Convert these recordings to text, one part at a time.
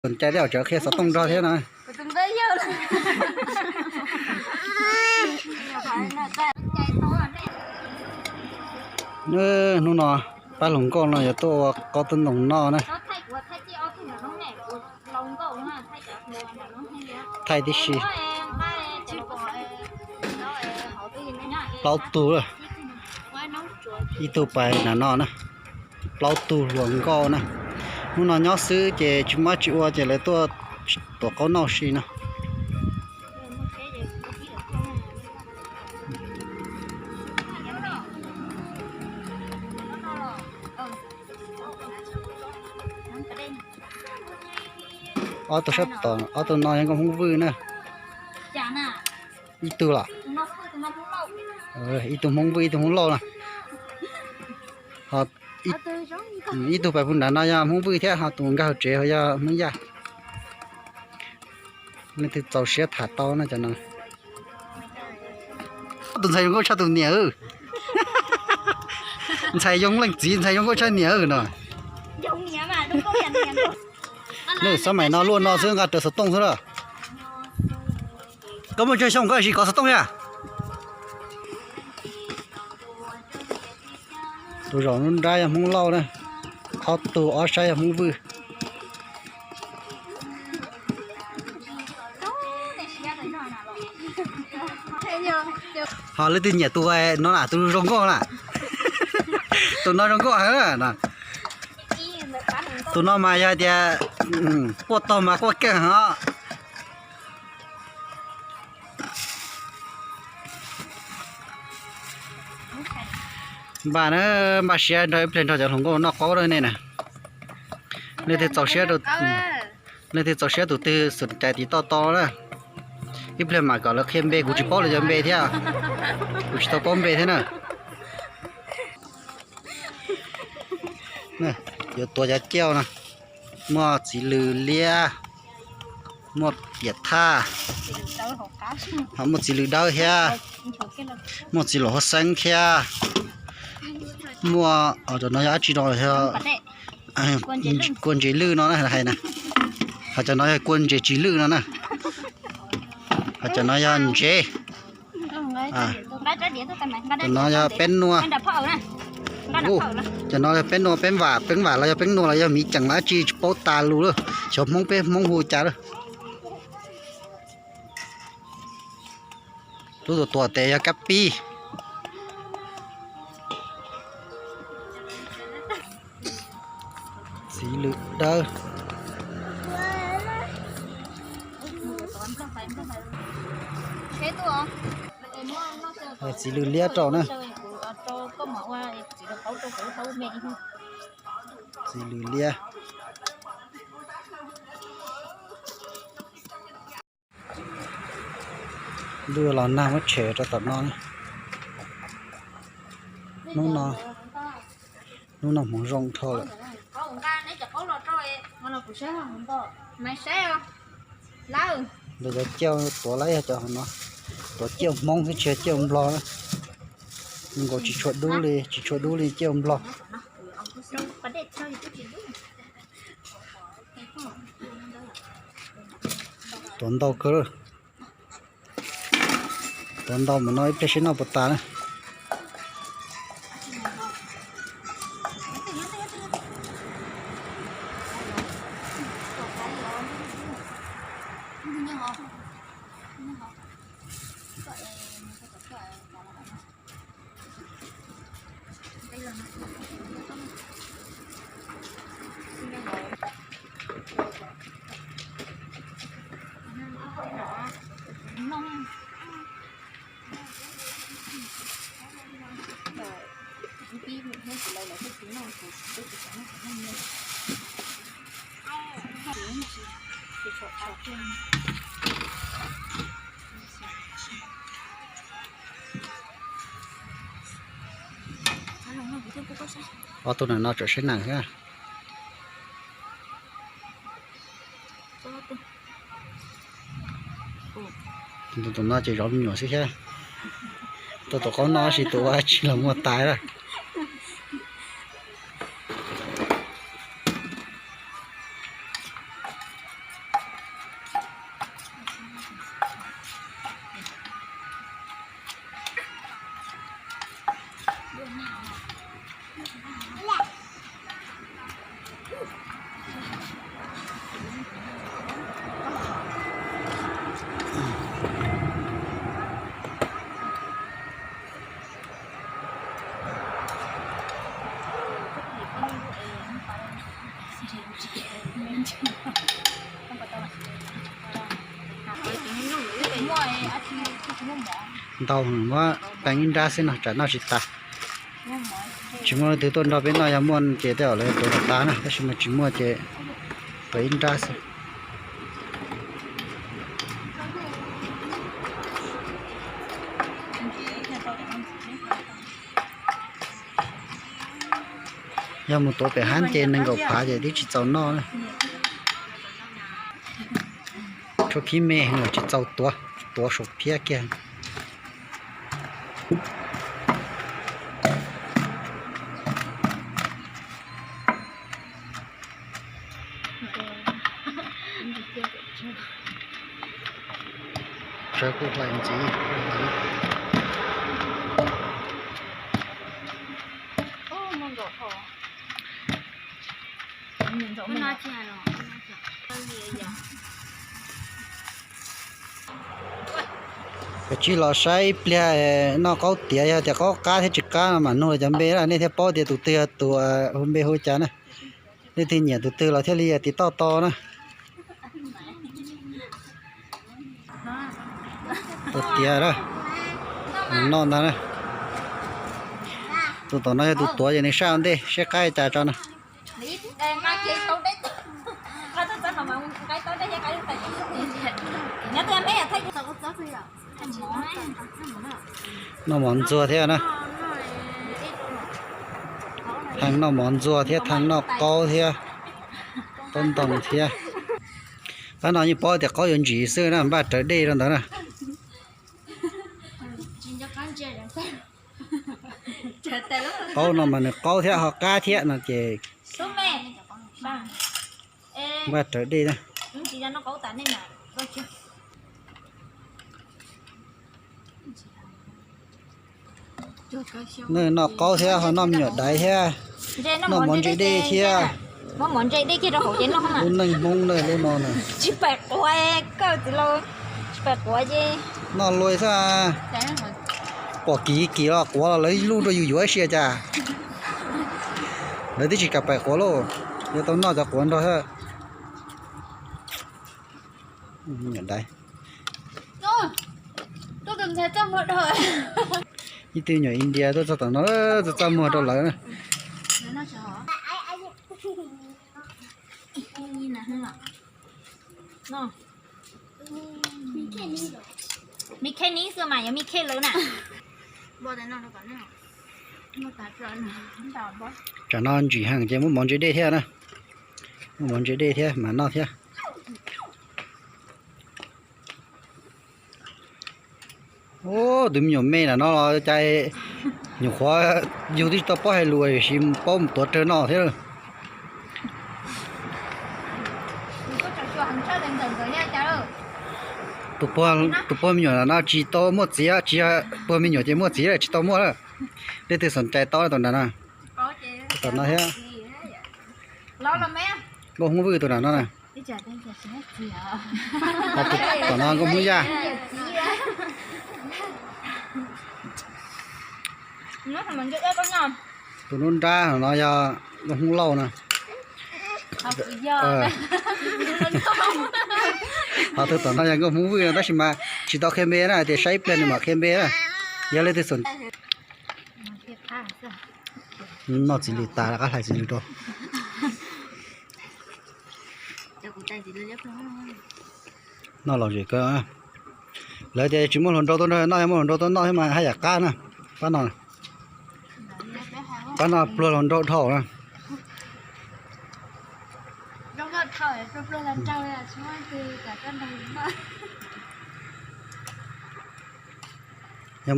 Sawv cai tej zaum tseem qhia xov tooj nrog thiab no. Hnub no pab hluas nkauj no yuav tuaj ua qaub tub ntoo noj na. Thaij tib si. Plaub tug, ib tug pais na no na. Plaub tug hluas nkauj na. Hnub no nyob xwb ces tsis muaj tsis ua ces lawv tuaj tuav qaub noj si no. Ob tug sab tom, ob tug no yog nkauj Hmoob Vwj na. Ib tug los? Ib tug Hmoob Vwj, ib tug Hmoob Lauj na. Ib tug pais puag nrad no yog Hmoob Vwj thiab, ho tus nkag hauv tsev yog Hmoob Yaj. Leej twg txaus siab tham tau no cov no. Tus ntxhais zoo nkauj tshaj tus niam. Ntxhais zoo leej txiv, ntxhais zoo nkauj tshaj niam no. Lub xab maim no luaj no xwb, nqa rawv xov tooj xwb lawm. Koj muaj tsawg xyoo koj tsis kov xov tooj thiab? Tus zaum nrab yog Hmoob Lauj na, ob tug ob sab yog Hmoob Vwj. Ho leej twg nyiam tus no na, tus zoo nkauj na? Tus no zoo nkauj heev na. Tus no mas yog hais tias quaj tog mas quaj keej heev os. Npaj na, npaj siab nrog ib pliag nrog cov hluas nkauj noj qaub nej na. Leej twg txaus siab rau, leej twg txaus siab tus twg xub cai tiv toj to na. Ib pliag mam kom lawv qhia npe, kuv tsis paub lawv cov npe thiab. Kuv tsis tau paub npe thiab na. Yuav tuav cov cauj no, muaj txiv lws liab, muaj piam thaj, ho muaj txiv lws dawb thiab, muaj txiv luam huab xeeb thiab, muaj, cov no yog dab tsi no, kua ntses lwj no na hais na. Ho cov no yog kua ntses tsis lwj no na. Ho cov no yog ntsev. Cov no yog peb nua. Cov no yog peb nua, peb vam, peb vam los yog peb nua los yog miv ceem los dab tsi tsis paub tas lus lawm. Xyov Hmoob peb Hmoob hu cas lawm. Lub tuam tuam tes yog kab pib. Txiv lws dawb. Txiv lws liab rau na. Txiv lws liab. Ntuj los nag muab tshem rau tom no. Hnub no, hnub no hmoov zoo dhau lawm. Cov cauj tuav lawm yog cov no, tuav cauj Hmoob xwb tsis yog cauj Nplog na. Nkaus tsis tshua dub li, tsis tshua dub li cauj Nplog. Tuav ntau kawg. Tuav ntau mas no ib pliag seb noj puas tas na. Ob tug no tseem sib nees thiab. Tus no ces zov me nyuam xwb thiab. Tuaj tus qaub noj tab sis tus ua dab tsi los muaj tas lawm. Ntau, muab peev ib nrab xwb no tsam noj tsis tas. Tsis muaj leej twg tuaj nrog peb noj, yog muaj ces tej zaum lawv tuav kom tas na, tab sis mas tsis muaj ces tuav ib nrab xwb. Yog mus tuav pem hab ces nees nkaum phav ces twb tsis txaus noj na. Tshuav khib me heev los tsis txaus tuav, tuav saum phiab kiag. Tsawv kuj hlais ntxiv. Kav tsij los saib ib pliag, noj qaub tiav yog tias qaub qab thiab tsis qab no mam nug cov npe na, nej thiaj paub tias tus twg yog tus hu npe hu cas na. Leej twg nyiam tus twg los thiaj li tiv toj to na. Tus tiav na, noj ntag na. Tus tom no yog tus tuav ces nws saj ua ntej, seb qab li cas tso na. Noj mov ntxuag thiab na. Thaaj noj mov ntxuag thiab, thaaj noj qaub thiab, taub ntoo thiab. Qab no yeej paub tias qaub yuav ntsim xwb na, npaj raws dej rau ntawd na. Qaub no mas nws qaub thiab ho qab thiab no ces npaj raws dej na. Nej noj qaub thiab ho noj me nyuam daiv thiab, noj mov ntse dej thiab. Lub neej Hmoob na lub no na. Noj luaj xwb. Pom kim kim los quav los lawv luj rau yus yuav ib si cas. Lawv twb tsis kam pais quav lauj, yuav tau noj cov quav nrog. Nyuam daiv. Ib tug nyuam India tuaj txog tom no, txaj txaj muag rau lawv na. Me khej nib xwb mas yuav me khej lawv na. Tsam no ntsim heev ces muab mov ntse dej thiab na. Muab mov ntse dej thiab mam noj thiab. Tus me nyuam me ntawm no los cas nyuam qhuav yug twb tsis tau paub hais lus tiam sis paub mus tuav rawg noj thiab. Tus puag me nyuam no tsis tau muaj txiv, tsis yog puag me nyuam ces muaj txiv lawm tsis tau muaj lawm. Leej twg xom cai tau tus nram no. Tom no thiab. Nkauj Hmoob Vwj tus nram no na. Tom no Nkauj Hmoob Yaj. Tus nruab nrab no yog Nkauj Hmoob Lauj na. Ho tus tom no yog Nkauj Hmoob Vwj no tab sis mas tsis tau qhia npe na, tias saib ib pliag nws mam qhia npe na. Yog leej twg xom noj txiv lws tas rov qab hlais txiv lws rau. Noj lom zem kawg. Lawv tias tsis muaj hluas nraug tuaj nrog noj, yog muaj hluas nraug tuaj noj thiab mas haj yam qab na. Pab no, pab no pluag hluas nraug dhau na. Yog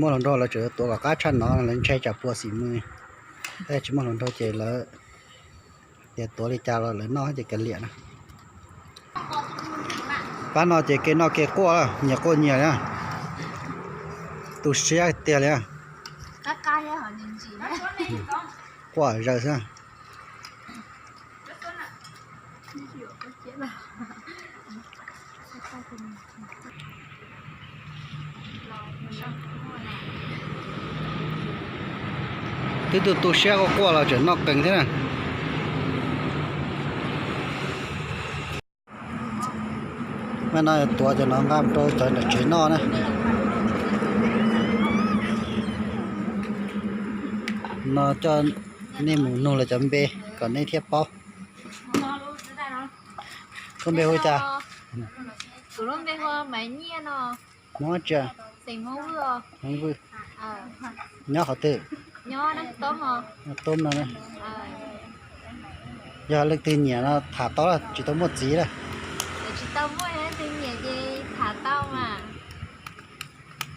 muaj hluas nraug lawv tseem tuav kom qab tshaj no, lawv ntshai tsam puas xim mws. Tab tsis muaj hluas nraug ces lawv tias tuav li cas los lawv noj ces kav liam na. Pab no ces kev noj kev quaj, nyias quaj nyias na. Tu siab tiag li. Quaj zaws xwb. Twb tu tu siab quaj quaj los tseem noj qees thiab na. Mas no tuav cov no nqa rau cov nram tsev noj na. No coj nej mus nug lawv cov npe kom nej thiaj paub. Koj npe hu cas? Hmoob tsi? Hmoob Vwj. Nyob qhov twg? Toob no. Yog leej twg nyiam no tham tau, tsis tau muaj txiv lawm.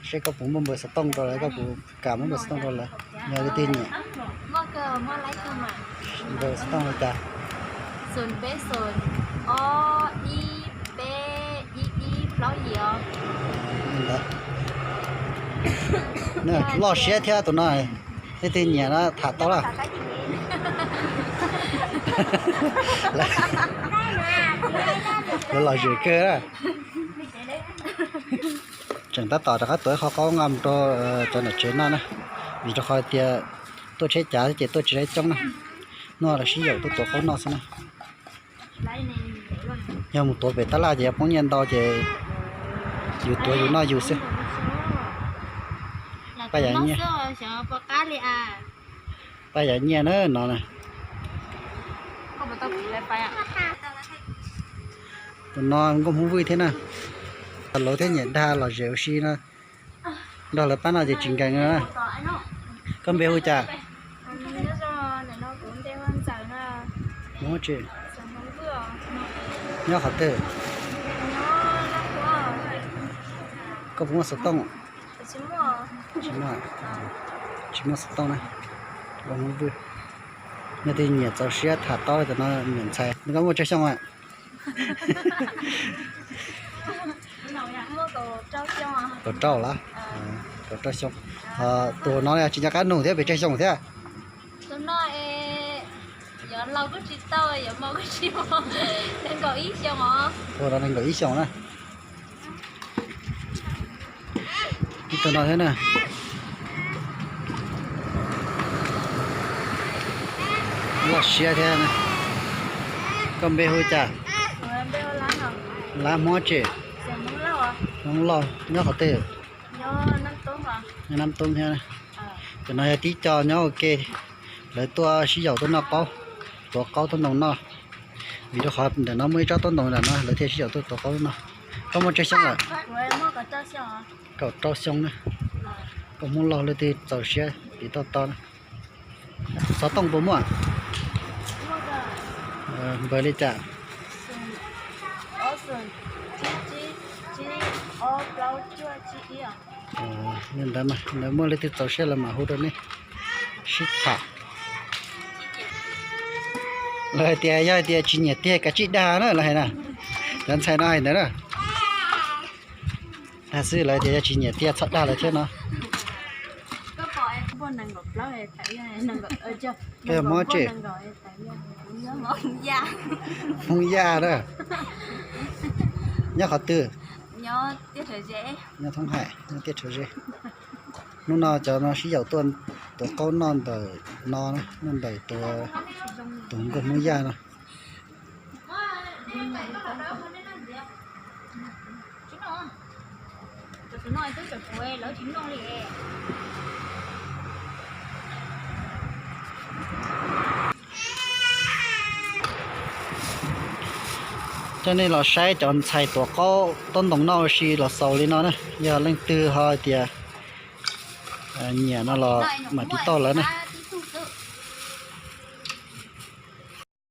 Seb koj puas muaj npawb xov tooj rau lawv, koj puas kam muab npawb xov tooj rau lawv, yog leej twg nyiam. Npawb xov tooj li cas? Ntawd. Loj siab thiab tus no, leej twg nyiam no tham tau lawm. Lawv lom zem kawg. Tseem tab tom rov qab tuav ib qho qaub nqa mus rau cov niam tsev noj na, vim rau qhov tias tuaj tsheb cav ces tuaj tsis tau coob na, hnub no lawv sib yaum tuaj tuav qaub noj xwb na. Yog mus tuav pem tab laj ces yuav poob nyiaj ntau ces yus tuav yus noj yus xwb. Pab yav nyiaj, pab yav nyiaj na no na. Tus no nkauj Hmoob Vwj thiab na, tas lauv thiab nyiam dag lom zem ua si no, nrog lawv pab no ces tsis nkees na. Koj npe hu cas? Hmoob tsi? Nyob qhov twg? Koj puas muaj xov tooj? Tsis muaj xov tooj na. Nkauj Hmoob Vwj, nej twg nyiam txaus siab tham taub cov no nyiam ntxhais, nws koj muaj tsawg xyoo lawm? Kaum rau lawm. Kaum rau xyoo. Tus no tsis nco qab nug thiab, pes tsawg xyoo thiab? Tus no nees nkaum ib xyoo na. Ib tug no thiab na. Loj siab thiab. Koj npe hu cas? Lab Hmoob tsi? Hmoob Lauj, nyob qhov twg? Nyob Nab Toob thiab. Cov no yog tib co nyob ua ke, lawv tuaj sib yaum tuaj noj qaub, tuav qaub tuav ntoo noj. Vim rau qhov ntawm no muaj ib tsob taub ntoo ntawm no lawv thiaj sib yaum tuaj tuav qaub noj. Koj muaj tsawg xyoo lawm? Kaum rau xyoo na. Koj Hmoob Lauj leej twg txaus siab piv tau tau na. Xov tooj puas muaj? Npawb li cas? Li ntawd mas, ntawd muaj leej twg txaus siab los mam hu rau nej sib tham. Lawv hais tias yog hais tias tsis nyiam tiag kav tsij dag na lawv hais na. Cov ntxhais no hais ntawd na. Dag xwb, lawv tias yog tsis nyiam tiag txhob dag lawv thiab no. Koj yog Hmoob tsi? Hmoob Yaj na. Nyob qhov twg? Nyob Thoob Hais, nyob Tiaj Rhawv Zeb. Hnub no cov no sib yaum tuaj tuav qaub noj ntawm no, noj ntawm tus nkauj Hmoob Yaj no. Coj nej los saib cov ntxhais tuav qaub taub ntoo noj ua si los xaus li no na. Yog leej twg ho tias nyiam no los mam tiv tauj lawv na.